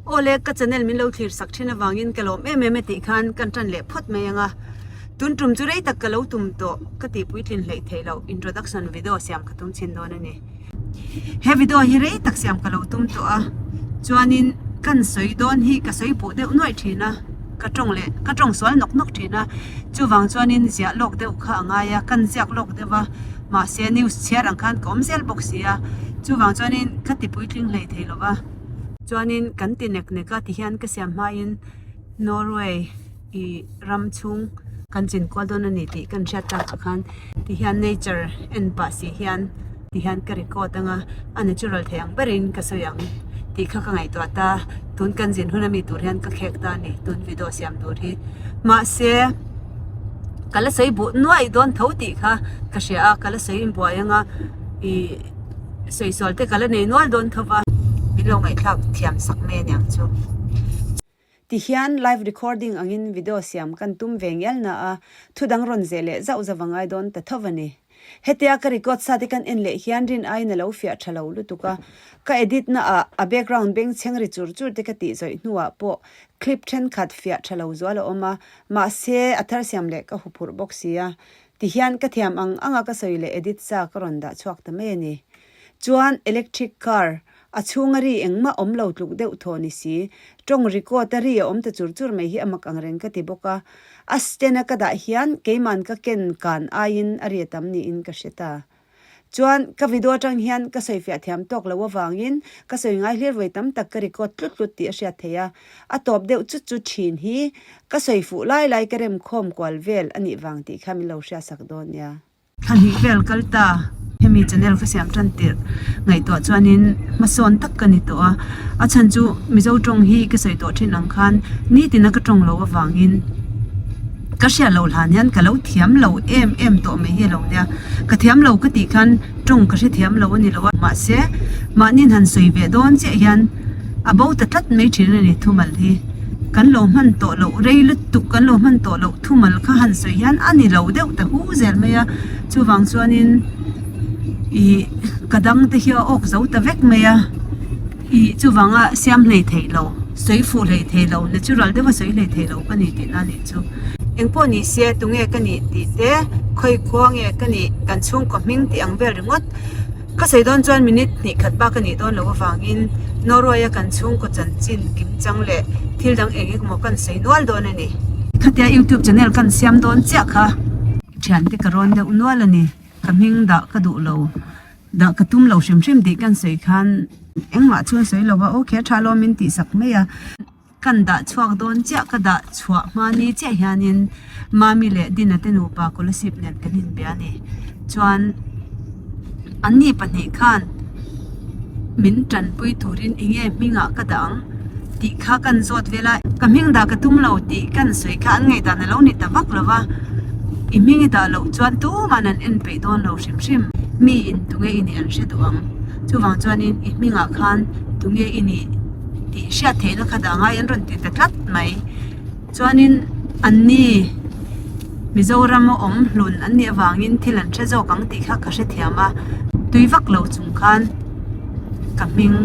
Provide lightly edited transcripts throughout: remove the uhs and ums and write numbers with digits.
Awle, ka channel min lo thlir sak thin avangin ka lawm em em e tih khan kan tan leh phawt mai ang a. Tun tum chu rei tak ka lo tum tawh ka tih puitlin hleih theih loh introduction video siam ka tum chhin dawn a ni. He video hi rei tak siam ka lo tum tawh a, chuanin kan sawi dawn hi ka sawi puh deuh nuaih thin a, ka tawng leh ka tawng sual nawk nawk thin a, chuvang chuanin ziah lawk deuh kha a ngai a, kan ziak lawk deuh a, mahse news chhiar ang khan ka awm zel bawk si a, chuvang chuanin ka ti puitling hlei thei lo va, chuanin kan ti nek nek a tihian ka siam hmain Norway ih ram chhung kan chin kual dawn a ni tih kan hriat tak ah khan tihian nature en pah si hian tihian ka record anga a natural thei ang berin ka sawi ang tih kha ka ngaihtuah ta tun kan zin hun ami tur hian ka khek ta a ni tun video siam tur hi mahse ka la sawi buh nuai dawn tho tih kha ka hria a ka la sawi buai anga ih sawi sual te ka la nei nual dawn tho va min lo ngaihthlak thiam sak mai aniang chu. Tihian live recording angin video siam kan tum ve ngial na a, thu dang rawn zeh leh zauh zauh a ngai dawn ta tho a ni. Hetia ka record sa te kan en leh hian rin aiin a lo fiah tha lo lutuk a, ka edit na ah a background bengchheng ri chur chur te ka tih zawih hnuah pawh clip thenkhat fiah tha lo zual a awm a, mahse a thar siam leh ka huphurh bawk si a. Tihian ka thiam ang anga ka sawi leh edit sa ka rawn dah chhuak ta mai a ni. Chuan electric car A chhunga ri engmah awm lo tluk deuh thaw ni si. Tawng record a ri a awm ta chur chur mai hi a mak ang reng ka ti bawk a. A stand a ka dah hian keiman ka ken kan aiin a ri a tam niin ka hre ta. Chuan ka video atang hian ka sawifiah thiam tawk lo avangin ka sawi ngai hlir vawi tam tak ka record tlut tlut tih a hriat theih a. A tawp deuh chut chu thin hi ka sawi fuh lai lai ka remkhawm kual vel a nih vang tih kha min lo hriatsak dawn nia. Thla hnih vel kal ta. Hemi channel ka siam tan tirh ngaihtuah chuanin hmasawn tak ka ni tawh a, a chhan chu Mizo tawng hi ka sawi tawh thin ang khan nitina ka tawng lo avangin ka hriat loh hlan hian ka lo thiam lo em em tawh mai hi a lo nia. Ka thiam lo ka tih khan tawng ka hrethiam lo a ni lo a, mahse mahniin han sawi ve dawn chiah hian a bo ta tlat mai thin a ni thumal hi. Kan lo hman tawh loh rei lutuk kan lo hman tawh loh thumal kha han sawi hian a ni lo deuh ta hu zel mai a, chuvang chuanin ih ka dang te hi a awk zo ta vek mai a, ih chuvanga siam hlei theih lo sawi fuh hlei thei lo natural deuha sawi hlei thei lo ka ni tihna a nih chu. Engpawh ni se tunge ka nih tih te khawi khua nge ka nih kan chhungkaw hming tih ang vel ringawt. Ka sawi dawn chuan minute hnih khat bak a nih dawn loh avangin Norway-a kan chhungkaw chanchin kimchang leh thil dang eng eng emaw kan sawi nual dawn a ni. Khatia YouTube channel kan siam dawn chiah kha. Thiante ka rawn deuh nual a ni. Ka hming dah ka duh lo, dah ka tum lo hrim hrim tih kan sawi khan engmah chu an sawi lo va, okay tha lawm min tih sak mai a. Kan dah chhuak dawn chiah, ka dah chhuah hma ni chiah hianin Mami leh Dina te nupa Kolasib nen kan inbia a ni. Chuan anni pahnih khan min tanpui turin enge hmingah ka dah ang tih kha kan zawt vel a, ka hming dah ka tum lo tih kan sawi kha an ngaihdan a lo ni ta vak lo va, i hming i dah loh chuan tuman an en peih dawn lo hrim hrim, mi in tunge i nih an hre duh ang, chuvang chuanin i hmingah khan tunge i nih. tih hriat theihna kha dah ngai an rawn ti ta tlat mai chuanin anni Mizoram a awm hlun an nih avangin thil an hre zawk ang tih kha ka hrethiam a tui vak lo chung khan ka hming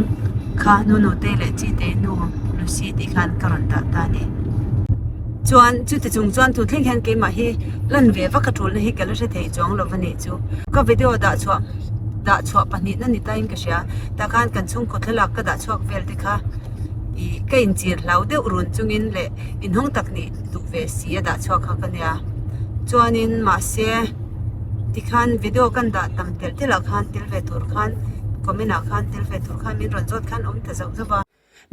kha Nunute leh Chite nu Lucy tih khan ka rawn dah ta a ni chuan chuti chung chuan tun thleng hian keimah hi lan ve vak a tulna hi ka la hre thei chuang lo a nih chu ka video dah chhuah dah chhuah pahnihna ni tain ka hria tah khan kan chhungkaw thlalak ka dah chhuak vel te kha ih ka inchir hlau deuh run chungin leh inhawng tak nih duh ve si a dah chhuak kha ka nia chuanin mahse tikhan video kan dah tam telh telh ah khan tel ve tur khan comment ah khan tel ve tur khan min rawn zawt khan awm ta zauh zauh a.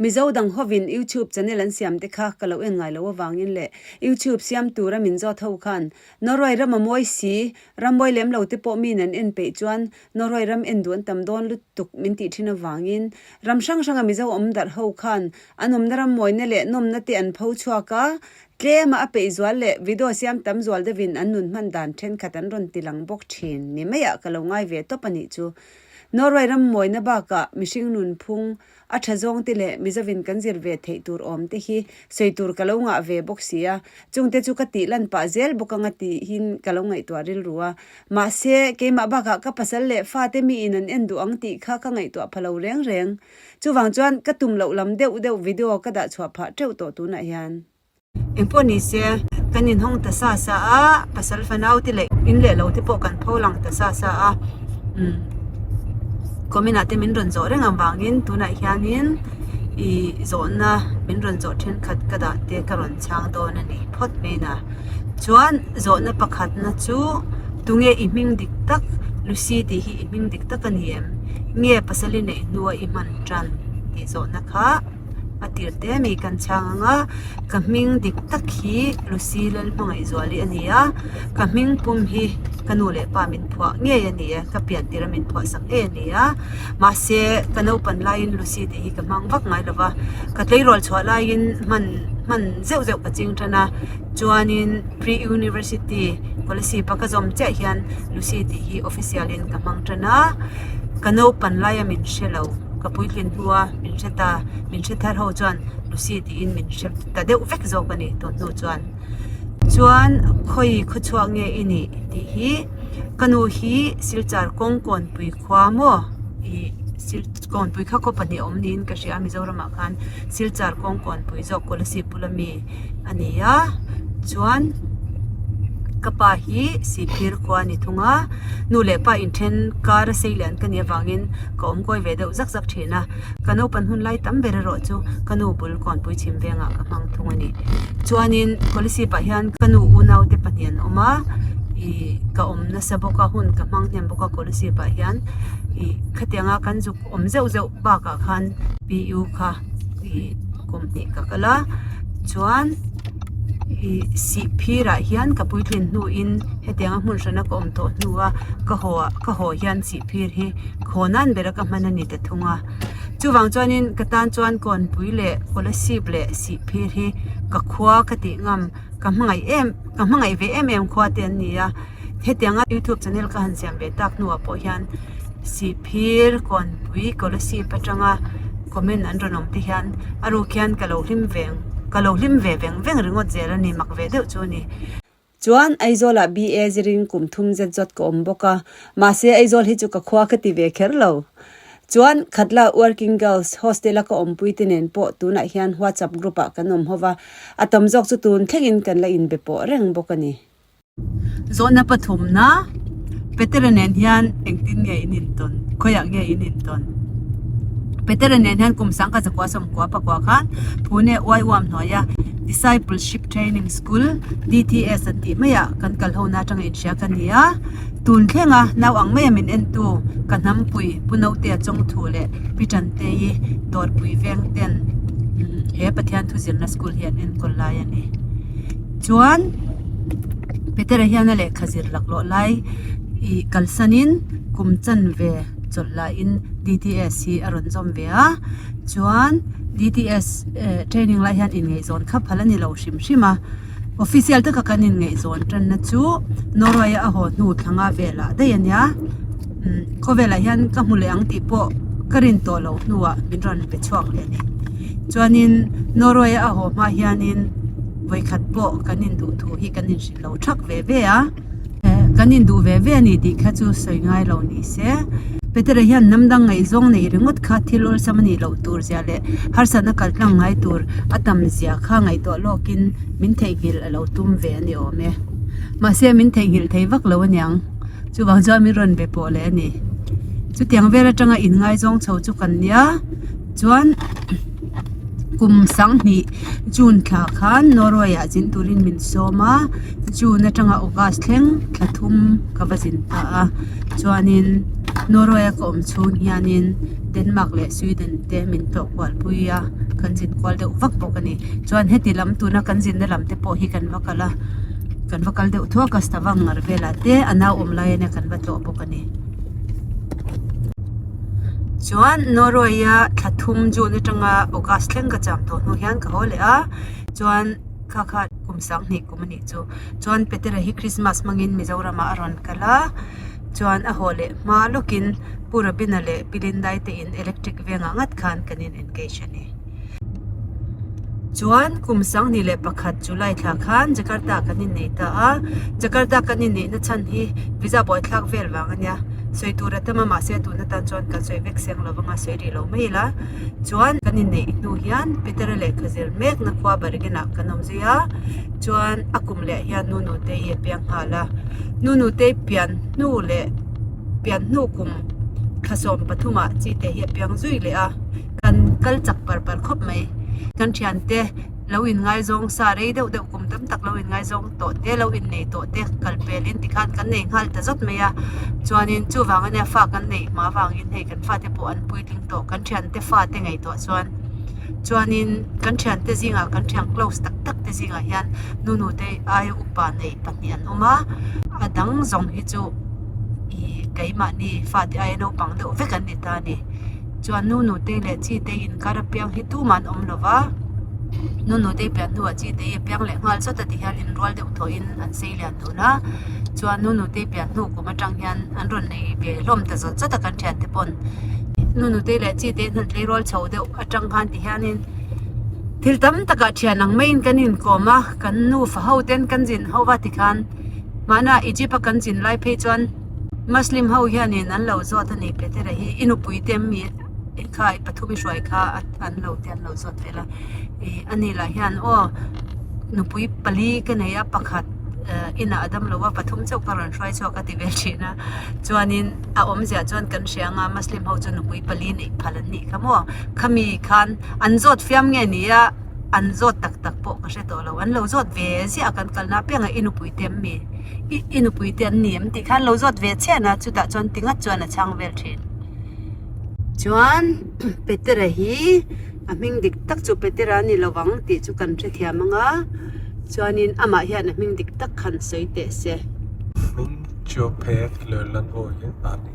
Mizo dang hovin YouTube channel an siam te kha ka lo en ngai lo avangin leh YouTube siam tura min zawt ho khan Norway ram a mawi si, ram mawi lem lo te pawh min an en peih chuan Norway ram en duh an tam dawn lutuk min tih thin avangin ram hrang hranga Mizo awm darh ho khan an awmna ram mawina leh nawmna te an pho chhuak a, tlema a peih zual leh video siam tam zual deuhin an nun hman dan thenkhat an rawn ti lang bawk thin ni maiah ka lo ngai ve tawp a nih chu. Norway ram mawina bakah mihring nunphung. A tha zawng te leh Mizovin kan zir ve theih tur awm te hi sawi tur ka lo ngah ve bawk si a, chungte chu ka tih lan pah zel bawk anga tihin ka lo ngaihtuah rilru a. Mahse, keimah bakah ka pasal leh fate miin an en duh ang tih kha ka ngaihtuah pha lo reng reng. Chuvang chuan ka tum loh lam deuh deuh video ka dah chhuah phah teuh tawh tunah hian. Engpawh ni se, kan inhawng ta sa sa a, pasal fanau te leh in leh lo te pawh kan pho lang ta sa sa a. Umm comment ah te min rawn zawh reng avangin tunah hianin ih zawhna min rawn zawh thenkhat ka dah te ka rawn chhang dawn a ni phawt mai na. Chuan zawhna pakhatna chu tunge i hming dik tak Lucy tih hi i hming dik tak a ni em? Nge pasal i neih hnua i hman tan tih zawhna kha a tir te mi kan chhang ang a, ka hming dik tak hi Lucy Lalhmangaihzuali a ni a, ka hming pum hi ka nu leh pa min phuah ngei a ni e, ka pian tir a min phuah sak ngei a ni a, mahse ka naupan laiin Lucy tih hi ka hmang vak ngai lo va, ka tleirawl chhuah laiin hman hman zeuh zeuh ka ching tan a. Chuanin Pre-University Policy pa ka zawm chiah hian Lucy tih hi official in ka hmang tan a, ka naupan laia min hre lo, ka puitlin hnua min hre ta, min hre thar ho chuan Lucy tiin min hre ta deuh vek zawk a ni tun hnu chuan. Chuan khawi khawchhuak nge i nih tih hi ka nu hi Silchar kawng kawnpui khua maw ih Sil kawnpui kha khaw pahnih a awm niin ka hria a Mizoramah khan Silchar kawng kawnpui zawk Kolasib bula mi a ni a chuan ka pa hi sihphir khua a ni thung a nu leh pa inthen kar a sei lian ka nih avangin ka awm kawi ve deuh zak zak thin a ka naupan hun lai tam ber erawh chu ka nu bul kawnpui chhim vengah ka hmang thung a ni chuanin Kolasib ah hian ka nu unau te pahnih an awm a ih ka awm nasa bawk a hun ka hmang hnem bawk a Kolasib ah hian ih khatianga kan zuk awm zeuh zeuh bakah khan P_U kha ih kum hnih ka kal a chuan ih sihphir ah hian ka puitlin hnuin hetianga hmun hrana ka awm tawh hnu a ka haw ah ka haw hian sihphir hi khaw nan bera ka hman a ni ta thung a chuvang chuanin ka tan chuan kawnpui leh kolasib leh sihphir hi ka khua ka tih ngam ka hmangaih em ka hmangaih ve em em khua te an ni a hetianga youtube channel ka han siam ve tak hnuah pawh hian Sihphir Kawnpui Kolasib atanga comment an rawn awm te hian a ruk hian ka lo hlim veng ka lo hlim ve veng veng ringawt zel a ni mak ve deuh chu a ni. Chuan Aizawlah BA zirin kum thum zet zawt ka awm bawk a, mahse Aizawl hi chu ka khua ka ti ve kher lo. Chuan Khatla Working Girls Hostel a ka awmpui te nen pawh tunah hian WhatsApp group ah kan awm ho va, a tam zawk chu tun thlengin kan la inbe pawh reng bawk a ni. Zawhna pathumna, Petera nen hian engtin nge in intawn? Khawiah nge in intawn? Petera nen hian kum sangkha zakua sawmkua pakua khan Pune Uaiuam hnuaia Discipleship Training School, DTS, an tih maiah kan kal hona atanga inhria ka ni a. Tun thlenga nau ang maia min entu ka hnampui Pu Notea Chawngthu leh Pi Tantei Dawrpui veng ten he Pathian thuzirna school hi an enkawl lai a ni. Chuan Petera hian a lehkha zir laklawh lai ih kalsanin kum chanve chawlh laiin D_T_S hi a rawn zawm ve a chuan D_T_S eh training lai hian inngaihzawn kha phal a ni lo hrim hrim a official taka kan inngaihzawn tanna chu Norway a haw hnu thlanga velah daih a nia umm khawvelah hian ka hmu leh ang tih pawh ka rin tawh loh hnuah min rawn pe chhuak leh a ni chuanin Norway a haw hma hianin. Vawikhat pawh kan induh thu hi kan inhrilh lo thak ve ve a, kan induh ve ve a ni tih kha chu sawi ngai lo ni se. Petera hian hnam dang ngaihzawng neih ringawt kha thil awlsam a nih loh tur zia leh harsatna kal tlang ngai tur a tam zia kha ngaihtuah lawkin min theihnghilh a lo tum ve a ni awm e. Mahse min theihnghilh thei vak lo aniang, chuvang chuan min rawn be pawh leh a ni. Chutiang vel atanga inngaizawng chho chu kan nia chuan. Kum sanghnih June thla khan Norway ah zin turin min sawm a, June atanga August thleng thla thum ka va zin ta a, chuanin Norway a ka awm chhung hianin Denmark leh Sweden te min tlawh kual pui a, kan zin kual deuh vak bawk a ni. Chuan heti lam tuna kan zinna lam te pawh hi kan va kal a, kan va kal deuh thuak a Stavanger velah te a nau awm lai ania kan va tlawh bawk a ni. Chuan Norway a thla thum June atanga August thleng ka cham tawh hnu hian ka haw leh a chuan kha kha kum sanghnih kum a nih chu chuan Petera hi Christmas hmangin Mizoram ah a rawn kal a Chuan a haw leh hma lawkin Pu Rabina leh Pi Lindai te in electric vengah ngat khan kan in engage a ni. Chuan kum 2001 July thla khan Jakarta kan innei ta a, Jakarta kan inneihna chhan hi visa buaithlak vel vang a nia. Sawi tur a tam a mahse tun atan chuan kan sawi vek seng lo vang a sawi rih lo mai ila. Chuan kan inneih hnu hian Peter-a lehkha zir mekna khua Bergen-ah kan awm zui a, chuan a kum leh hian Nunutei a piang nghal a. Nunutei pian hnu leh pian hnu kum thla 13 ah chi te hi a piang zui leh a. Kan kal chak par par khawp mai. Kan thiante lo inngaizawng sa rei deuh deuh kum tam tak lo inngaizawng tawh te lo innei tawh te kal pelin tikhan kan nei nghal ta zawt mai a. Chuanin chuvang ania fa kan neih hma avangin hei kan fate pawh an puitling tawh kan thiante fate ngaihtuah chuan chuanin kan thiante zingah kan thian close tak tak te zingah hian nu nu te aia upa nei pahnih an awm a. A dang zawng hi chu ih keimahni fate aia naupang deuh vek an ni ta a ni. Chuan nu nute leh chi te inkar apiang hi tumah an awm lo va, nu nute pian hnuah chi te hi a piang leh nghal chawt a ti hian inrual deuh thawhin an sei lian dun a, chuan nu nute pian hnu kum atang hian an rawn nei ve hlawm ta zawt zawt a kan thiante pawn nu nute leh chi te an tleirual chho deuh atang khan ti hianin thil tam takah thian ang maiin kan inkawm a, kan nufa ho ten kan zin ho va tikhan mahna Egypt a kan zin lai phei chuan. Muslim ho hianin an lo zawt a ni Petera hi i nupui te mi kha i pathum i hruai kha an lo te an lo zawt vel a ih ani lah hian aw nupui pali ka nei a pakhat eh inah a dam lo a pathum chauh ka rawn hruai chhuak a ti vel thin a chuanin a awmzia chuan kan hria anga Muslim ho chu nupui pali neih phal an nih kha maw khami khan an zawt fiam nge ni a an zawt tak tak pawh ka hre tawh lo an lo zawt ve ziah a kan kalna apiangah i nupui te mi. I nupui te an ni em tih khan lo zawt ve chian a chutah chuan ti ngat chuan a chhang vel thin. Chuan Petera hi a hming dik tak chu Petera a ni lo ang tih chu kan hrethiam ang a chuanin amah hian a hming dik tak khan sawi teh se. Hming chu Phet Lerlan Awi a ni.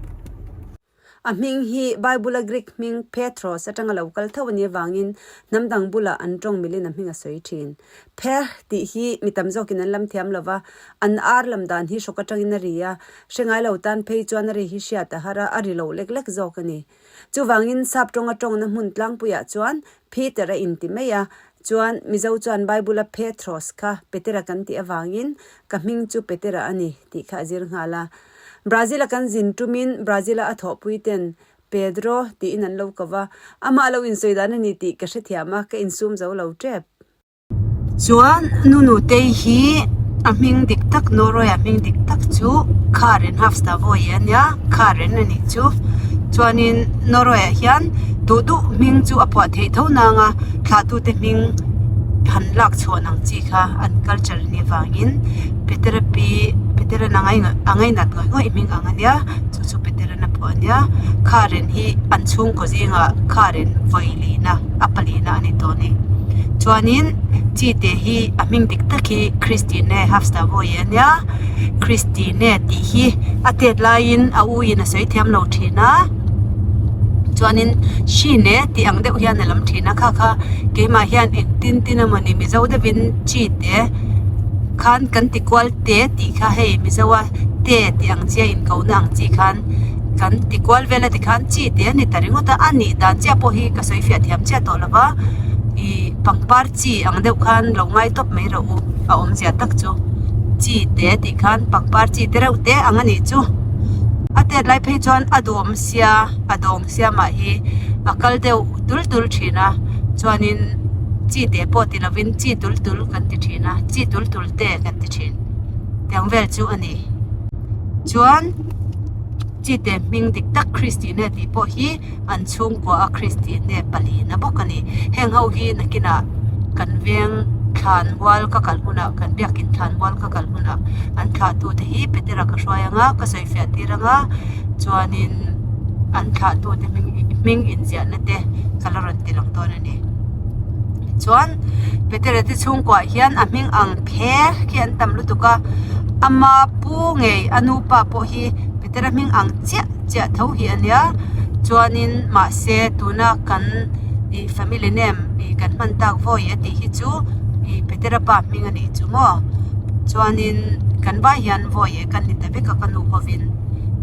A hming hi Bible-a Greek hming Petros atanga lo kal tho a nih avangin hnam dang bulah an tawng milin a hming a sawi thin. Pher tih hi mi tam zawkin an lam thiam lo va, an ar lam dan hi hrawk atangin a ri a, hre ngai lo tan phei chuan a ri hi hriat a har a, a ri lo lek lek zawk a ni. Chuvangin sap tawnga tawngna hmun tlangpuiah chuan Peter a inti mai a, chuan Mizo chuan Bible-a Petros kha Petera kan tih avangin ka hming chu Petera a ni tih kha a zir nghal a. Brazil a kan zin tumin Brazil a a thawhpui ten Pedro tiin an lo ko va, amah lo insawi dan a ni tih ka hrethiam a, ka insum zo lo tep. Chuan Nunutei hi a hming dik tak Norway a hming dik tak chu Karen Hafstavoy a nia, Karen a nih chu. Chuanin Norway ah hian duh duh hming chu a phuah theih tho nang a, thlahtute hming han lak chhuah ang chi kha an culture a nih avangin Petera pi Peteran a a ngainat ngawih ngawih hming ang a nia chu chu Peteran a phuah a nia Karen hi an chhungkaw zingah Karen vawi lihna a palihna a ni tawh a ni chuanin chi te hi a hming dik tak hi Christine Hafstavoy a nia Christine tih hi a tet laiin a u in a sawi thiam lo thin a chuanin Shine tih ang deuh hian a lam thin a kha kha keimah hian engtin tin emawni Mizo deuhin chi te. khan kan ti kual te tih kha hei Mizo a te tih ang chi a inkohna ang chi khan kan ti kual vel a tikhan chi te a ni ta ringawt a a nih dan chiah pawh hi ka sawi fiah thiam chiah tawh lo va ih pangpar chi ang deuh khan lo ngai tawp mai rawh u a awmzia tak chu chi te tih khan pangpar chi te reuh te ang a nih chu a tet lai phei chuan a duhawm sia a dawng sia mah hi a kal deuh tul tul thin a chuanin chi te pawh ti lovin chi tul tul kan ti thin. A, chi tul tul te kan ti thin. Tiang vel chu a ni. Chuan chi te hming dik tak Christine tih pawh hi an chhungkua a Christine palina bawk a ni. Heng ho hi nakinah kan veng thlan mual ka kal hunah kan biakin thlan mual ka kal hunah an thlah tu te hi Petera ka hruai anga ka sawi fiah tir anga chuanin an thlah tu te hming hming inziahna te ka la rawn ti lang dawn a ni. Chuan Petera te chhungkuah hian a hming ang phe khi an tam lutuk a, ama pu ngei a nupa pawh hi Petera hming ang chiah chiah tho hi a nia chuanin mahse tuna kan ih family name ih kan hman tak vawi a tih hi chu ih Petera pa hming a nih chu maw chuanin kan vai hian vawi eh kan ni ta vek a ka nu hovin.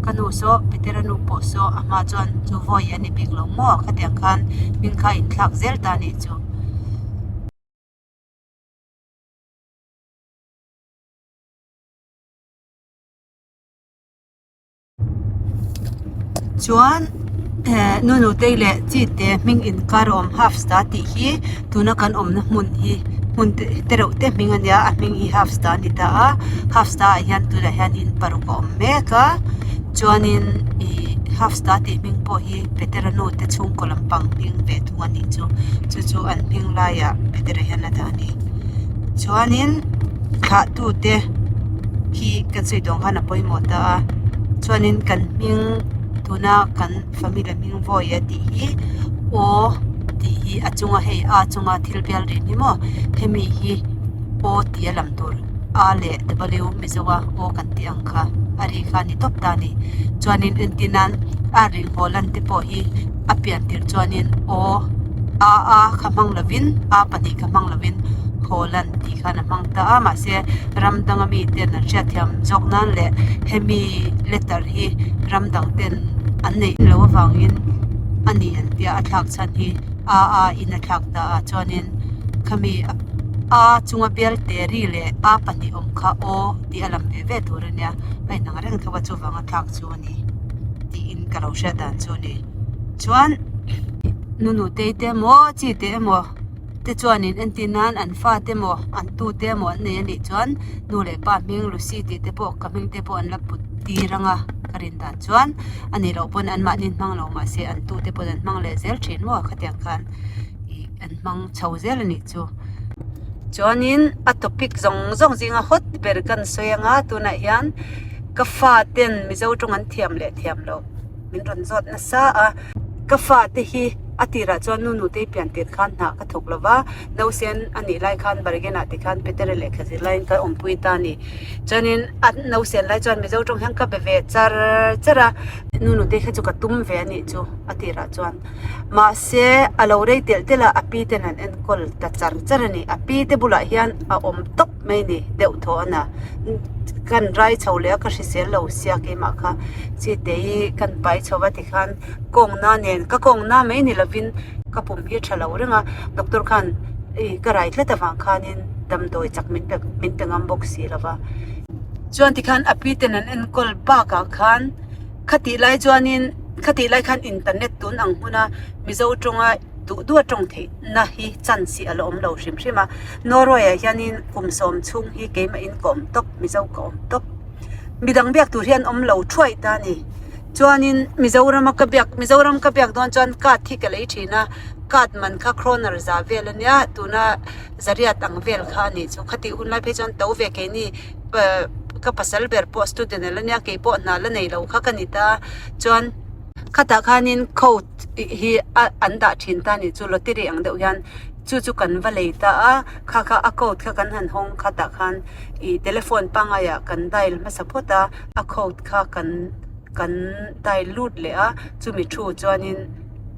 Ka nu saw Petera nu pawh saw a hma chuan chu vawi a ni bik lo maw khatiang khan hming kha inthlak zel ta a nih chu. Chuan eh nu nutei leh chi te hming inkar a awm Hafsta tih hi tuna kan awmna hmun hi hmun te reuh te hming a nia a hming hi Hafsta a ni ta a Hafsta ah hian tunah hian in paruk a awm mek a chuanin ih Hafsta tih hming pawh hi Petera nu te chhungkaw lampang hming ve thung a nih chu chu chu an hming laiah Petera hian a dah a ni chuanin thlah tute hi kan sawi tawh ang khan a pawimawh ta a chuanin kan hming tuna kan family hming vawi a tih hi aw tih hi a chunga hei a chunga thil bial rih ni maw hemi hi aw tih a lam tur a leh w mizo a aw kan tih ang kha a ri kha a ni tawp ta a ni chuanin entir nan a ring haw lan te pawh hi a pian tirh chuanin aw a a kha hmang lovin a pahnih kha hmang lovin haw lan tih khan a hmang ta a mahse ram danga mi ten an hriatthiam zawk nan leh hemi letter hi ram dang ten an neih loh avangin a ni an tia a thlak chhan hi a a in a thlak ta a chuanin khami a chunga bial te ri leh a pahnih awm kha aw tih a lam ve ve tur a nia a inang reng tho a chuvang a thlak chu a ni tiin ka lo hriat dan chu a ni chuan nu nutei te emaw chi te emaw. te chuanin entir nan an fate emaw an tute emaw an nei anih chuan nu leh pa hming Lucy tih te pawh ka hming te pawh an la put tir ang a ka rin dan chuan a nih loh pawn an mahni hmang lo mahse an tute pawn an hmang leh zel thin maw khatiang khan ih an hmang chho zel anih chu chuanin a topic zawng zawng zinga hot ber kan sawi anga tunah hian ka faten Mizo tawng an thiam leh thiam loh min rawn zawt nasa a ka fate hi a tirah chuan nu nute pian tir khan hna ka thawk lo va nausen a nih lai khan bargain ah te khan Petera lehkha zir laiin ka awmpui ta a ni chuanin a nausen lai chuan Mizo tawng hian ka be ve char char a nu nute kha chu ka tum ve a nih chu a tirah chuan mahse a lo rei telh telh a a pi ten an enkawl ta char char a ni a pi te bulah hian a awm tawp mai a ni deuh thaw a na kan rai chho leh a ka hrisel lo sia keimah kha chi te hi kan pai chho va tikhan kawngna nen ka kawngna mai ni lovin ka pum hi a tha lo reng a doctor khan ih ka rai tlat avang khanin damdawi chak min pe min pe ngam bawk si lova chuan tikhan a pi ten an enkawl bakah khan khatih lai chuanin khatih lai khan internet tun ang hmuna mizo tawnga duh duh a tawng theih na hi chance hi a la awm lo hrim hrim a Norway ah hianin kum sawm chhung hi keimah in ka awm tawp mizo ka awm tawp midang biak tur hian awm lo thuai ta a ni. Chuanin Mizorama ka biak Mizoram ka biak dawn chuan card hi ka lei thin a, card man kha kroner za vel a nia tuna zariat ang vel kha a nih chu khatih hun lai phei chuan to ve keini ka pasal ber pawh student a la nia keipawh hna la nei lo kha ka ni ta chuan khatah khanin code hi a an dah thin ta a nih chu lottery ang deuh hian chu chu kan va lei ta a kha kha a code kha kan han hawng khatah khan ih telephone pangaiah kan dial hmasa phawt a. A code kha kan kan dial lut leh a chumi thu chuanin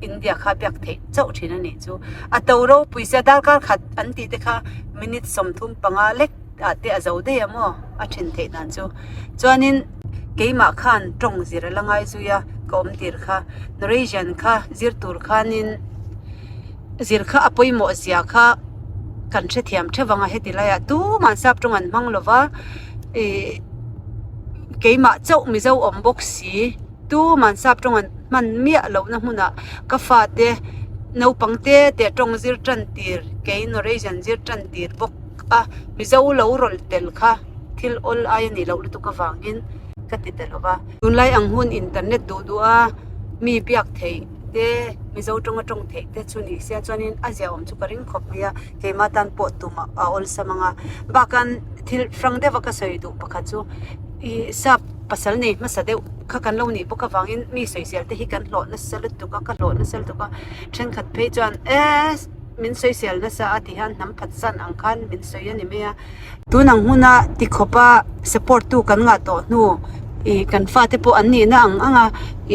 India kha biak theih chauh thin a nih chu a to ropui sia darkar khat an tih te kha minute 35 lek ah te a zo daih a maw a then theih dan chu chuanin keimah khan tawng zir a la ngai zui a ka awm tir kha Norwegian kha zir tur khanin zir kha a pawimawh zia kha kan hrethiam theuh ang a heti laiah tumah sap tawng an hmang lova ih. Keimah chauh Mizo awm bawk si tuman sap tawng an hman miah lohna hmunah ka fate naupang te te tawng zir tan tir kei Norwegian zir tan tir bawk a Mizo lo rawlh tel kha thil awl ai a nih loh lutuk avangin ka ti ta lova. Tunlai ang hun internet duh duh a mi biak theih te Mizo tawnga tawng theih te chu ni sia chuanin a ziahawm chu ka ring khawp mai a. Keimah tan pawh tum a awlsam ang a, bakan thil hrang deuh a ka sawi duh pakhat chu ih sap pasal nei hmasa deuh kha kan lo nih bawk avangin mi sawisel te hi kan hlawh nasa lutuk a, ka hlawh nasa lutuk a, thenkhat phei chuan e min sawisel nasa a ti hian hnam phatsan ang khan min sawi a ni mai a. Tun ang huna tikhawp a support tu kan ngah tawh hnu ih kan fate pawh an nihna ang ang a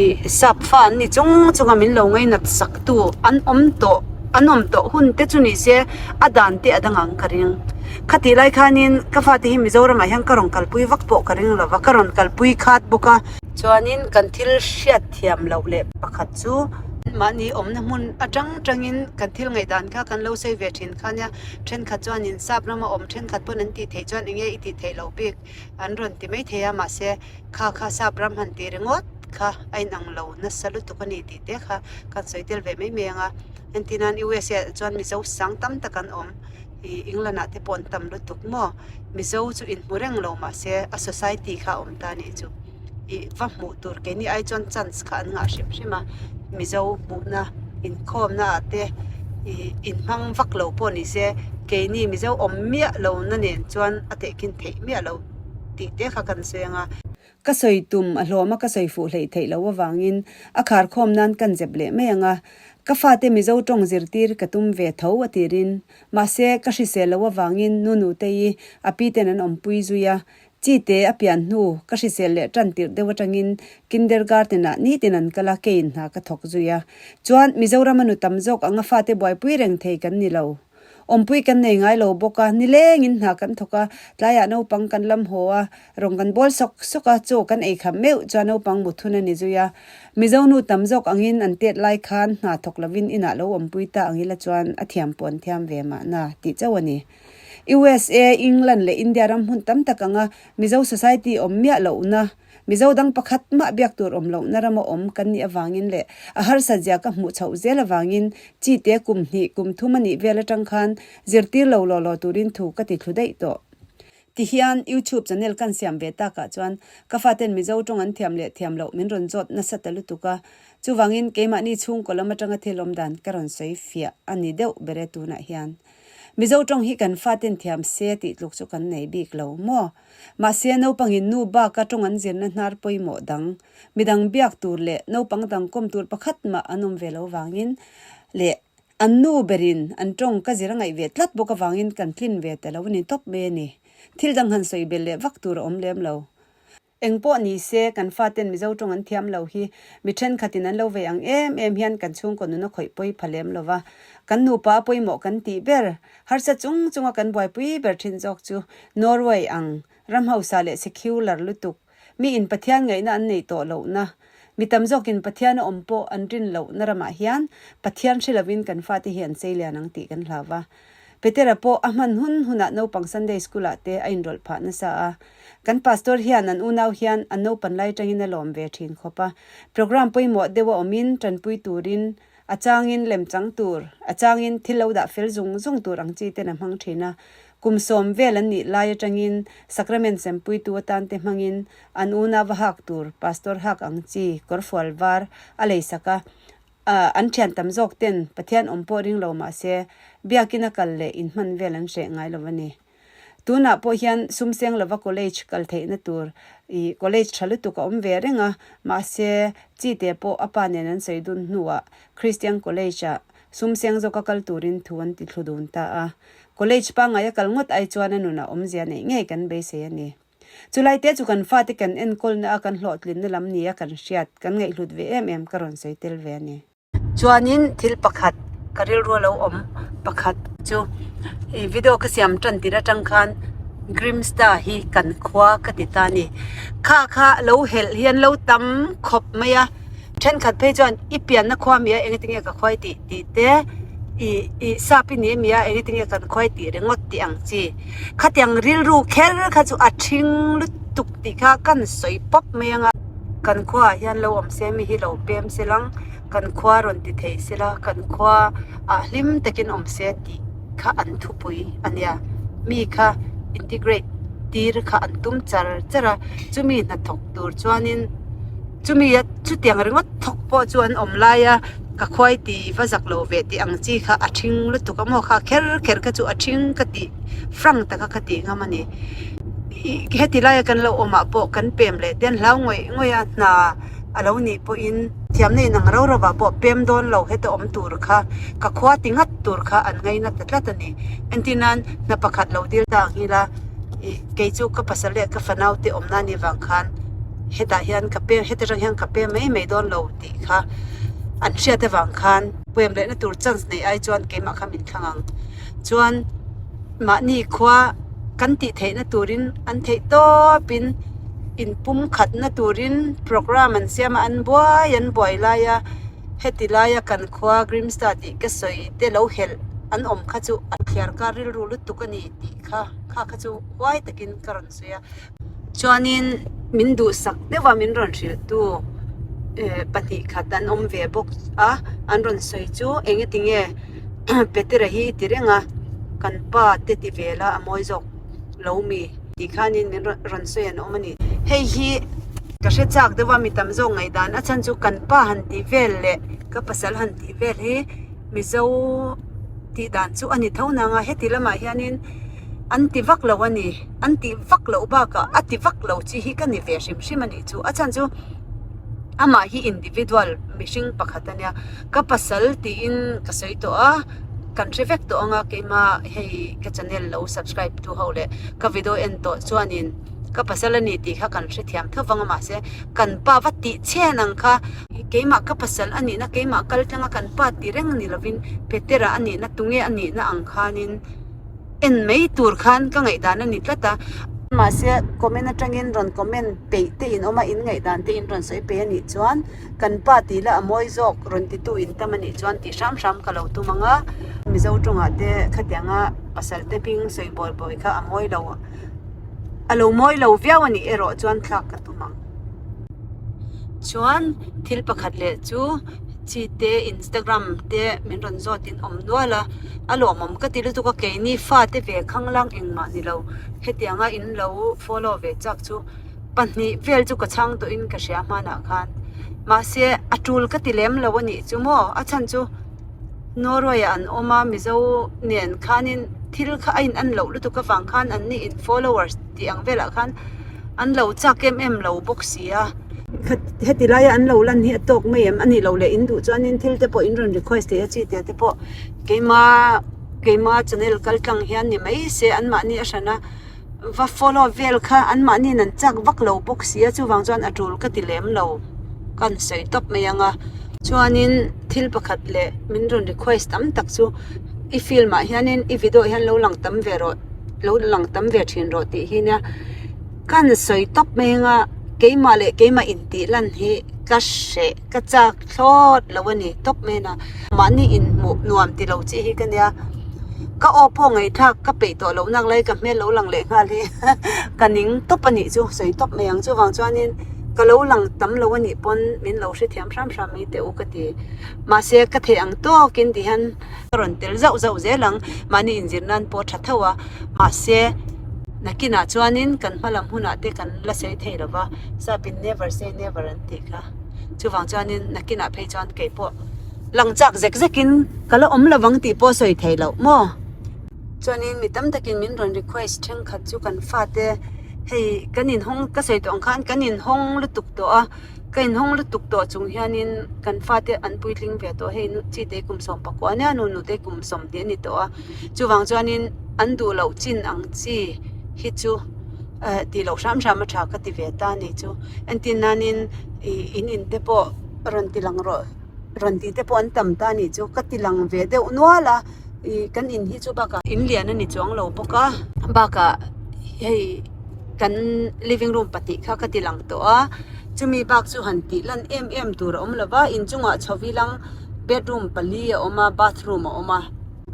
ih sap fa an ni chung chung a min lo ngainat sak tu an awm tawh an awm tawh hun te chu ni se a dan te a dang ang ka ring. Khatih lai khanin ka fate hi Mizoramah hian ka rawn kalpui vak pawh ka ring lo va ka rawn kalpui khat bawk a. Chuanin kan thil hriat thiam loh leh pakhat chu mahni awmna hmun atang tangin kan thil ngaihdan kha kan lo sawi ve thin kha nia. Thenkhat chuanin sap rama awm thenkhat pawn an tih theih chuan enge i tih theih loh bik an rawn ti maithei a mahse kha kha sap ram han tih ringawt kha a inang lo nasa lutuk a ni tih te kha kan sawi tel ve mai mai ang a. Entirnan USA ah chuan Mizo sang tam tak an awm. Ih England ah te pawh an tam lutuk maw? Mizo chu inhmu reng lo mahse a society kha a awm ta anih chu. Ih va hmuh tur keini ai chuan chance kha an ngah hrim hrim a. Mizo hmuhna inkhawmna ah te ih inhmang vak lo pawh ni se keini Mizo awm miah lo na nen chuan a tehkhin theih miah lo tih te kha kan sawi ang a. Ka sawi tum a hlawm a ka sawi fuh hleih theih loh avangin a kharkhawm nan kan zep leh mai ang a, ka fate Mizo tawng zirtir ka tum ve tho a tirin. Mahse, ka hrisel loh avangin nu nutei a pi ten an awmpui zui a, chi te a pian hnu ka hrisel leh tan tirh deuh atangin kindergarten ah nitin an kal a, keiin hna ka thawk zui a. Chuan Mizoram a nu tam zawk anga fate buaipui reng thei kan ni lo. Awmpui kan nei ngai lo bawk a, nilengin hna kan thawk a, tlaiah naupang kan lam haw a, rawng kan bawl sawk sawk a, chaw kan ei kham meuh chuan naupang mut hun a ni zui a. Mizo nu tam zawk angin an tet lai khan hna thawk lovin inah lo awmpui ta ang ila chuan a thiam pawh an thiam ve mahna tih chauh a ni. USA, England leh India ram hmun tam tak anga Mizo society awm miah lohna, Mizo dang pakhat mah biak tur awm lohna rama awm kan nih avangin leh a harsat zia ka hmuh chhoh zel avangin chi te kum hnih kum thum a nih vel atang khan zirtir lo law law turin thu ka ti thlu daih tawh. Tihian YouTube channel kan siam ve takah chuan ka faten Mizo tawng an thiam leh thiam loh min rawn zawt nasa ta lutuk a, chuvangin keimahni chhungkaw lam atanga thil awm dan ka rawn sawi fiah a ni deuh ber e tunah hian. Mizo tawng hi kan faten thiam se tih tluk chu kan nei bik lo maw? Mahse, naupangin nu baka tawng an zirna hnar pawimawh dang, midang biak tur leh naupang dang kawm tur pakhat mah an awm ve lo vangin leh an nu berin an tawng ka zir a ngaih ve tlat bawk avangin kan tlin ve ta lo a ni tawp mai a ni. Thil dang han sawi belh leh vak tur a awm lem lo. Eng pawh ni se, kan faten Mizo tawng an thiam lo hi mi thenkhatin an lo vei ang em em hian kan chhungkaw nun a khawih pawi pha lem lo va. Kan nupa a pawimawh kan tih ber, harsa chung chunga kan buaipui ber thin zawk chu Norway ang ram hausa leh secular lutuk, mi in Pathian ngaihna an neih tawh lohna, mi tam zawkin Pathian a awm pawh an rin lohna ramah hian Pathian hre lovin kan fate hi an chei lian ang tih kan hlau va. Petera pawh a hman hun hunah naupang Sunday School ah te a inrawlh phah nasa a. Kan pastor hian an unau hian an naupan lai atangin a lawm ve thin khawp a. Program pawimawh deuh a awmin tanpui turin a changin lemchang tur, a changin thil lo dah fel zung zung tur ang chi ten a hmang thin a. Kum sawm vel an nih lai atangin sacrament sempuitu atan te hmangin an unau a hak tur pastor hak ang chi kawrfual var a leisak a. An thian tam zawk ten Pathian awm pawh ring lo mah se biakin a kal leh inhman vel an hreh ngai lo a ni. Tunah pawh hian sumseng lova college kal theihna tur ih college tha lutuk a awm ve reng a, mahse chi te pawh a pa nen an sawi dun hnuah Christian college ah sumseng zawka kal turin thu an ti thlu dun ta a. College pangngai a kal ngawt ai chuan a nunah awmzia neih ngei kan beisei a ni. Chulai te chu kan fate kan enkawlna a kan hlawhtlinna lam nia kan hriat, kan ngaihhlut ve em em ka rawn sawi tel ve a ni. Chuanin thil pakhat ka rilru a lo awm pakhat chu ih video ka siam tan tir atang khan Grimsta hi kan khua ka ti ta a ni. Kha kha lo helh hian lo tam khawp mai a. Thenkhat phei chuan i pianna khua mi a eng enge ka khuai tih tih te ih ih sap i ni mi a eng enge kan khuai tih ringawt tih ang chi khatiang rilru kher kha chu a thing lutuk tih kha kan sawi pawp mai ang a kan khuaah hian lo awm se mi hi lo pem se lang kan khua rawn ti thei se la kan khua ah hlim takin awm se tih kha an thupui a nia mi kha integrate tir kha an tum char char a chumi hnathawk tur chuanin. Chumi a chutiang ringawt thawk pawh chu an awm lai a, ka khuai ti va zak lo ve tih ang chi kha a thing lutuk a maw kha kher kher kha chu a thing ka tih frank taka ka tih ngam a ni. Ih heti laia kan lo awmah pawh kan pem leh te an hlau ngawih ngawih a, hna a lo nih pawhin thiamna inang rau rauah pawh pem dawn lo heta awm tur kha ka khua ti ngat tur kha an ngaina ta tlat a ni. Entir nan hna pakhat lo dil ta ang ila ih kei chu ka pasal leh ka fanau te awmna a nih vang khan. hetah hian ka pem heti atang hian ka pem mai mai dawn lo tih kha an hriat avang khan pem lehna tur chance neih ai chuan keimah kha min thlang ang chuan mahni khua kan tih theihna turin an theih tawpin. Inpumkhatna turin programme an siam a, an buai an buai lai a, heti laia kan khua Grimstad tih ka sawi te lo helh an awm kha chu a thliar kar rilru lutuk a ni tih kha kha kha chu huai takin ka rawn sawi a. Chuanin min duhsak deuh a min rawn hrilh tu eh pahnih khat an awm ve bawk a, an rawn sawi chu eng eti nge Petera hi i ti reng a, kan pa te ti ve la a mawi zawk lo mi tih khanin min rawn sawi an awm a ni. Hei hi ka hre chak deuh a mi tam zawk ngaihdan a chhan chu kan pa han tih vel leh ka pasal han tih vel hi Mizo tih dan chu a ni tho nang a, heti lamah hianin an ti vak lo a ni. An tih vak loh bakah a ti vak lo chi hi ka ni ve hrim hrim a nih chu. A chhan chu amah hi individual mihring pakhat a nia, ka pasal tiin ka sawi tawh a. Kan hre vek tawh ang a, keimah hei ka channel lo subscribe tu ho leh ka video en tawh chuanin ka pasal a ni tih kha kan hrethiam tho vang a mahse kan pa va tih chhen ang kha keimah ka pasal a nihna keimah kal tlang a kan pa ti reng ni lovin Petera a nihna tunge a nihna ang khanin en mai tur khan ka ngaihdan a ni tlat a. Mahse comment atangin rawn comment peih te in awm a in ngaihdan te in rawn sawi peih a nih chuan Kan pa tih la a mawi zawk rawn titu in tam a nih chuan tih hram hram ka lo tum ang a. Mizo tawngah te khatianga pasal te hming sawi bawi bawi kha a mawi lo a lo mawi lo viau a nih erawh chuan thlak ka tum ang. Chuan thil pakhat leh chu chi te Instagram te min rawn zawt in awm nual a, a lawmawm ka ti lutuk a keini fate ve khanglang engmah ni lo hetianga in lo follow ve chak chu. Pahnih vel chu ka chhang tawhin ka hria hmanah khan. Mahse, a tul ka ti lem lo a nih chu maw? A chhan chu Norway ah an awm a, Mizo nen khanin thil kha a in an loh lutuk avang khan an ni in followers tih ang velah khan an lo chak em em lo bawk si a. Heti laia an lo lan hi a tawk mai em? A nih loh leh in duh chuanin thil te pawh in rawn request thei a, chi tia te pawh keima keima channel kal tlang hian ni mai se anmahni a hran a. Va follow vel kha anmahniin an chak vak lo bawk si a chuvang chuan a tul ka ti lem lo ka han sawi tawp mai ang a chuanin thil pakhat leh min rawn request tam tak chu i film ah hianin i video ah hian lo lang tam ve rawh lo lang tam ve thin rawh tih hi nia ka han sawi tawp mai ang a keimah leh keimah intih lan hi ka hreh ka chak thlawt lo a ni tawp mai a mahni inhmuh nuam ti lo chi hi ka nia ka aw pawh ngaihthlak ka peih tawh loh nak lai ka hmel lo lang leh nghal hi ka ning tawp a nih chu sawi tawp mai ang chuvang chuanin ka lo lang tam lo a nih pawn min lo hrethiam hram hram mai teh u ka ti mahse ka theih ang tawkin ti hian ka rawn tel zauh zauh zel ang mahni inzir nan pawh a tha tho a mahse nakinah chuanin kan hma lam hunah te kan la sawi thei lo va sap in never say never an tih kha. Chuvang chuanin nakinah phei chuan kei pawh lang chak zek zekin ka la awm lovang tih pawh sawi thei loh maw. Chuanin mi tam takin min rawn request thenkhat chu kan fate hei kan inhawng ka sawi tawh ang khan kan inhawng lutuk tawh a, ka inhawng lutuk tawh chung hianin kan fate an puitling ve tawh hei chi te kum 19 ania nu nute kum 20 a ni tawh a, chuvang chuanin an duh loh chin ang chi hi chu eh tih loh hram hram a tha ka ti ve ta a nih chu. Entir nanin ih in in te pawh rawn ti lang rawh rawn tih te pawh an tam ta a nih chu ka ti lang ve deuh nual a ih kan in hi chu bakah in lian a ni chuang lo bawk a bakah hei kan living room pahnih kha ka ti lang tawh a chumi bak chu han tih lan em em tur a awm lo va inchungah chho ilang bedroom pali a awm a bathroom a awm a.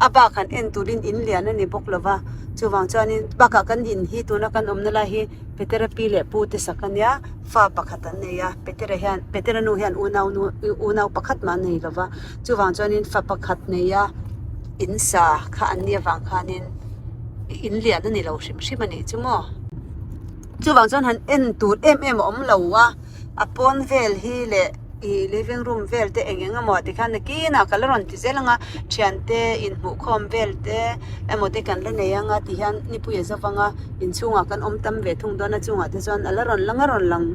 A bak han en turin in lian a ni bawk lo va, chuvang chuanin bakah kan in hi tuna kan awmna lai hi Petera pi leh pu te sak a nia, fa pakhat an nei a, Petera hian Petera nu hian unau nu unau pakhat mah a nei lo va, chuvang chuanin fa pakhat nei a in sa kha an nih avang khanin in lian a ni lo hrim hrim a nih chu maw. Chuvang chuan han en tur em em a awm lo a, a pawn vel hi leh ih living room vel te eng eng emaw tikhan nakinah ka la rawn ti zel ang a thiante inhmuhkhawm vel te emaw te kan la nei ang a tihian nipui a zo vang a inchhungah kan awm tam ve thung dawn a chungah te chuan a la rawn lang a rawn lang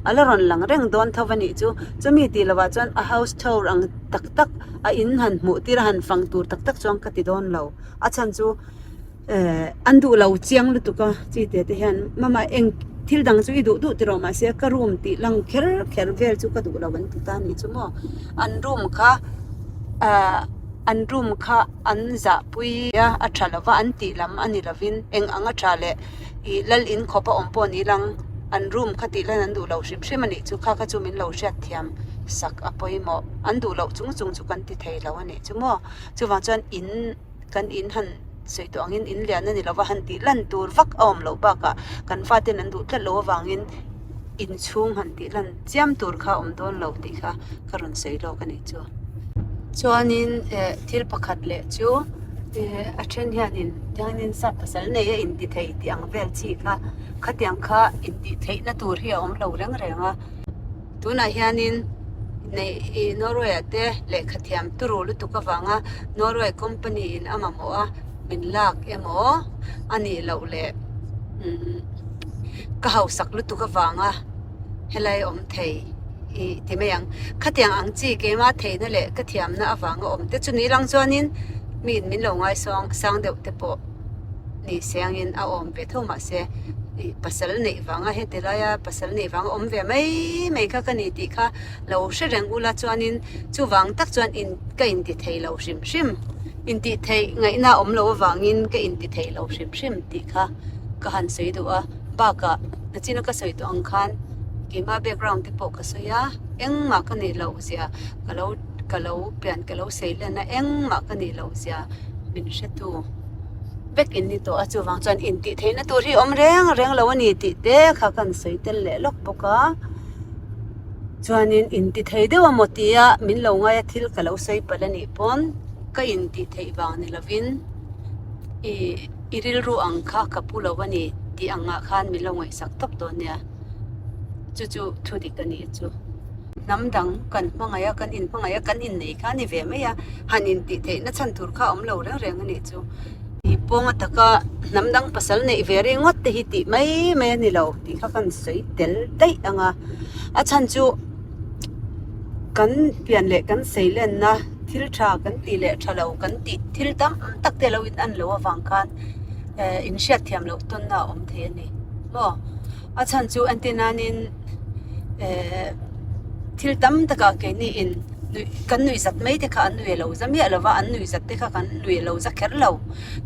a la rawn lang reng dawn tho a nih chu chumi tih lovah chuan a house tour ang tak tak a in han hmuh tir a han fang tur tak tak chuan ka ti dawn lo a chhan chu. Eh an duh lo chiang lutuk a chi te te hian mama eng thil dang chu i duh duh tiraw mahse ka room tih lang kher kher vel chu ka duh lo an ti ta a nih chu maw an room kha ah an room kha an zahpui a a tha lova an tih lam a ni lovin eng ang a tha leh ih lal in khawp a awm pawh ni lang. An room kha tih lan an duh lo hrim hrim a nih chu. Kha kha chu min lo hriat thiam sak a pawimawh. An duh loh chung chung chu kan ti thei lo a nih chu maw. Chuvang chuan in kan in han sawi tawh angin in lian a ni lova han tih lan tur vak a awm loh bakah kan faten an duh tlat loh avangin inchhung han tih lan chiam tur kha a awm dawn lo tih kha ka rawn sawi lawk a nih chu. Chuanin eh thil pakhat leh chu eh a then hianin tiangin sap pasal nei a inti thei tih ang vel chi kha khatiang kha intih theihna tur hi a awm lo reng reng a. Tunah hianin neih ih Norway ah te lehkha thiam turu lutuk avanga Norway company in a mamawh a min lak emaw a nih loh leh umm ka hausak lutuk avanga helai awm thei ih ti mai ang. Khatiang ang chi keimah theihna leh ka thiamna avanga awm te chu ni lang chuanin mi in min lo ngaisawng sang deuh te pawh ni siangin a awm ve tho mahse ih pasal neih vanga heti laia pasal neih vanga awm ve mai mai kha ka ni tih kha lo hre reng ula chuanin chuvang tak chuan in ka inti thei lo hrim hrim intih theih ngaihna awm loh avangin ka inti thei lo hrim hrim tih kha ka han sawi duh a bakah nachina ka sawi tawh ang khan keimah background te pawh ka sawi a engmah ka nih loh zia ka lo ka lo pian ka lo sei len a engmah ka nih loh zia min hretu. vek in ni tawh a chuvang chuan intih theihna tur hi awm reng reng lo a ni tih te kha kan sawi tel leh lawk bawk a chuanin inti thei deuh amaw tia min lo ngai a thil ka lo sawi palh a nih pawn ka intih theih vang ni lovin ih i rilru ang kha ka pu lo a ni tih angah khan min lo ngaihsak tawp dawn nia chu chu thu dik a nih chu. Hnam dang kan hmangaih a kan inhmangaih a kan innei kha a ni ve mai a han intih theih na chhan tur kha a awm lo reng reng a nih chu. Ih pawnga taka hnam dang pasal neih ve ringawt te hi tih mai mai a ni lo tih kha kan sawi tel daih ang a a chhan chu kan pian leh kan sei lenna thil tha kan tih leh tha lo kan tih thil tam tak te lo in an loh avang khan eh inhriat thiam loh tawnna a awm thei a ni maw a chhan chu entir nanin. eh thil tam takah keini in nuih kan nuih zat mai te kha an nuih lo za miah lova an nuih zat te kha kan nuih lo za kher lo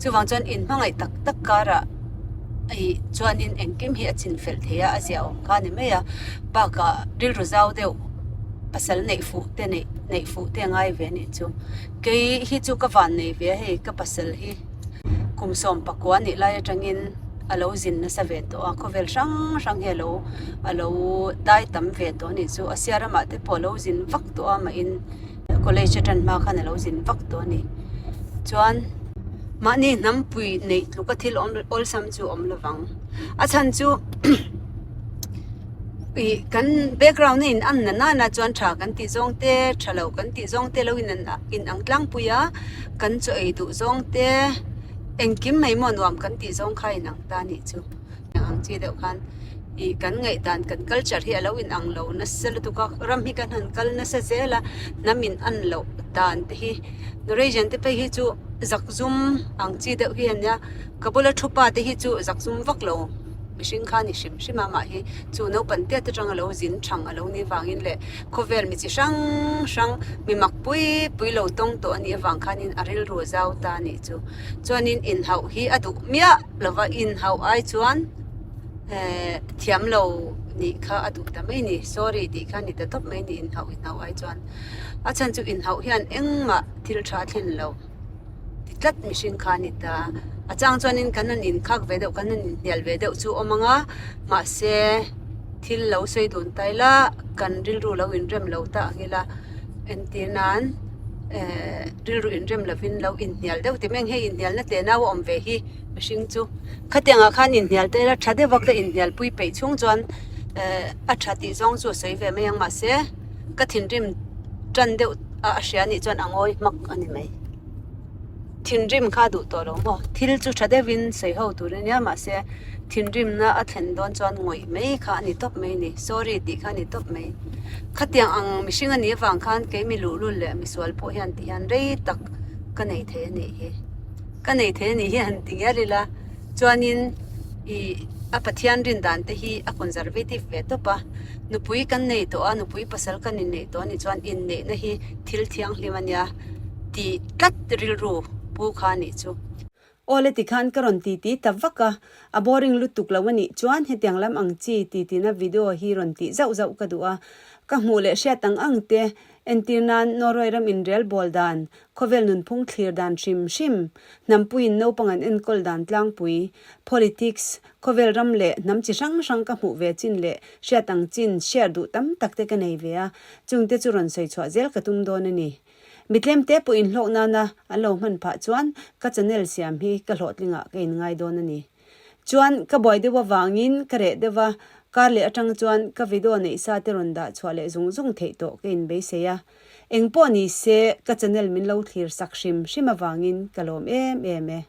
chuvang chuan in hmangaih tak tak karah ih chuanin engkim hi a chin fel thei a a ziahawm kha a ni mai a bakah rilru zau deuh pasal neih fuh te neih neih fuh te a ngai ve a nih chu kei hi chu ka van nei ve a hei ka pasal hi kum 19 nih lai atangin. a lo zin nasa ve tawh a khawvel hrang hrang hi a lo a lo dai tam ve tawh a nih chu Asia ramah te pawh a lo zin vak tawh a mahin college a tan hma khan a lo zin vak tawh a ni chuan mahni hnampui neih tluka thil awm awlsam chu a awm lo vang a chhan chu ih kan background a in an na nana chuan tha kan tih zawng te tha lo kan tih zawng te lo in an in ang tlangpui a kan chaw ei duh zawng te. Engkim mai maw nuam kan tih zawng kha inang ta nih chu. Ang chi deuh khan ih kan ngaihdan kan culture hi a lo inang lo nasa lutuk a, ram hi kan han kal nasa zel a, hnam in an loh dan te hi Norwegian te phei hi chu zakzum ang chi deuh hi a nia, ka bula thu pa te hi chu zakzum vak lo mihring kha a ni hrim hrim a, mah hi chu naupang tiat atanga lo zin thang a lo nih vangin leh Khawvel mi chi hrang hrang mi mak pui pui lo tawng tawh a nih avang khanin a rilru zau ta a nih chu. Chuanin inhauh hi a duh miah lova inhauh ai chuan eh thiam lo nih kha a duh ta mai ni sorry tih kha a ni ta tawp mai ni inhauh inhauh ai chuan. A chhan chu inhauh hian engmah thil tha a thlen lo ti tlat mihring kha a ni ta. A chang chuanin kan han inkhak ve deuh kan han inhnial ve deuh chu awm ang a mahse. Thil lo sawi dun ta ila kan rilru lo inrem lo ta ang ila entir nan eh rilru inrem lovin lo inhnial deuh ti mai ang hei inhnialna teh nau a awm ve hi mihring chu khatiangah khan inhnial ta ila tha deuh a ka inhnial pui peih chhung chuan eh a tha tih zawng chu a sawi ve mai ang mahse ka thinrim tan deuh a a hria nih chuan a ngawi hmak a ni mai. Thinrim kha duh tawh lo maw? Thil chu tha deuhin sawi ho tur a nia mahse thinrimna a thlen dawn chuan ngawih mai kha a ni tawp mai a ni. Sorry tih kha a ni tawp mai. Khatiang ang mihring a nih avang khan kei mi luhlul leh misual pawh hian ti hian rei tak ka nei thei a nih hi. Ka nei thei a nih hi han ti ngial ila chuanin ih a Pathian rin dan te hi a conservative ve tawp a. Nupui kan nei tawh a, nupui pasal kan inneih tawh a nih chuan inneihna hi thil thianghlim a nia. Tih tlat rilru pu kha nih chu. Awle tikhan ka rawn titi ta vak a, a boring lutuk lo anih chuan hetiang lam ang chi titina video hi rawn tih zauh zauh ka duh a, ka hmuh leh hriat ang ang te entir nan Norway ram inrel bawl dan, khawvel nunphung thlir dan hrim hrim, hnampuiin naupang an enkawl dan tlangpui, politics, khawvel ram leh hnam chi hrang hrang ka hmuh ve chin leh hriat ang chin share duh tam tak te ka nei ve a, chungte chu rawn sawi chhuah zel ka tum dawn a ni. Mitlem te pawh inhlawk nana an lo hman phah chuan ka channel siam hi ka hlawhtlingah ka inngai dawn a ni. Chuan ka buai deuh avangin ka reh deuh a, kar leh atang chuan ka video neih sa te rawn dah chhuah leh zung zung theih tawh ka inbeisei a. Engpawh ni se ka channel min lo thlir sak hrim hrim avangin ka lawm em em e.